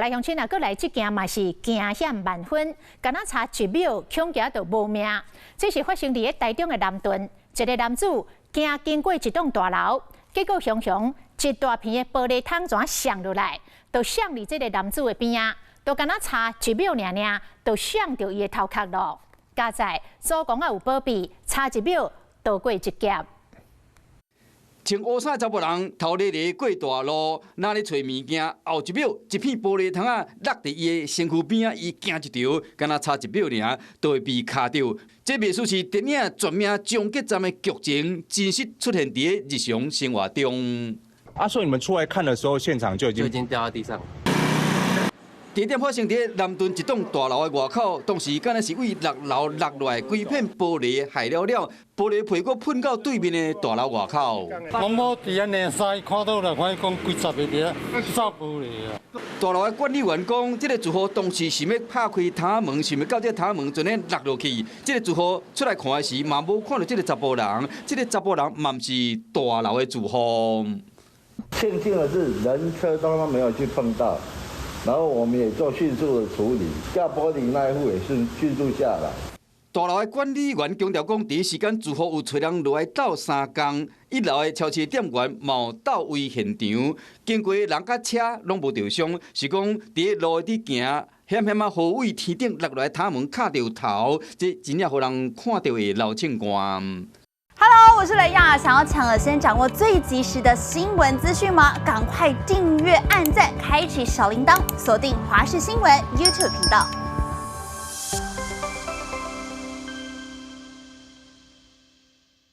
來鄉親啊，閣來這件嘛是驚險萬分，敢若差一秒，恐驚就無命。這是發生佇咧台中的南屯，一个男子行經過一棟大樓，結果雄雄一大片的玻璃窗怎摔落來，就摔佇這个男子的邊仔，就敢若差一秒爾爾，就摔著伊的頭殼囉。佳哉祖公仔有保庇，差一秒逃過一劫。穿烏衫的查埔人頭咧咧過大路，若咧揣物件，後一秒一片玻璃窗仔落佇伊的身軀邊仔，伊驚一著，敢若差一秒爾，就會被卡著。這袂輸是電影《絕命終結站》的劇情，真實出現佇日常生活中。啊，所以你們出來看的時候，現場就已經就已經掉到地上。地點發生佇南屯一棟大樓的外口，當時敢若是對六樓落落來規片玻璃害了了，玻璃皮閣噴到對面的大樓外口。攏無佇按呢使看到啦，看講幾十个佇遐掃玻璃啊。大樓的管理員講，這个住戶當時想欲拍開窗門，想欲到這个窗門陣咧落落去。這个住戶出來看的時，嘛無看著這个查埔人，這个查埔人嘛毋是大樓的住戶。慶幸的是，人車都沒有去碰到。然後我們也做迅速的處理，掉玻璃那一戶也是迅速下來。大樓的管理員強調講，第一時間住戶有揣人落來鬥相共，一樓的超市店員嘛有到位現場，經過人佮車攏無著傷，是講佇路佇行，險險仔雨對天頂落來窗門卡著頭，這真正予人看著會流銃汗。 Hello，我是雷亞，想要搶先掌握最及時的新聞資訊嗎？趕快訂閱、按讚、開啟小鈴鐺，鎖定華視新聞 YouTube 頻道。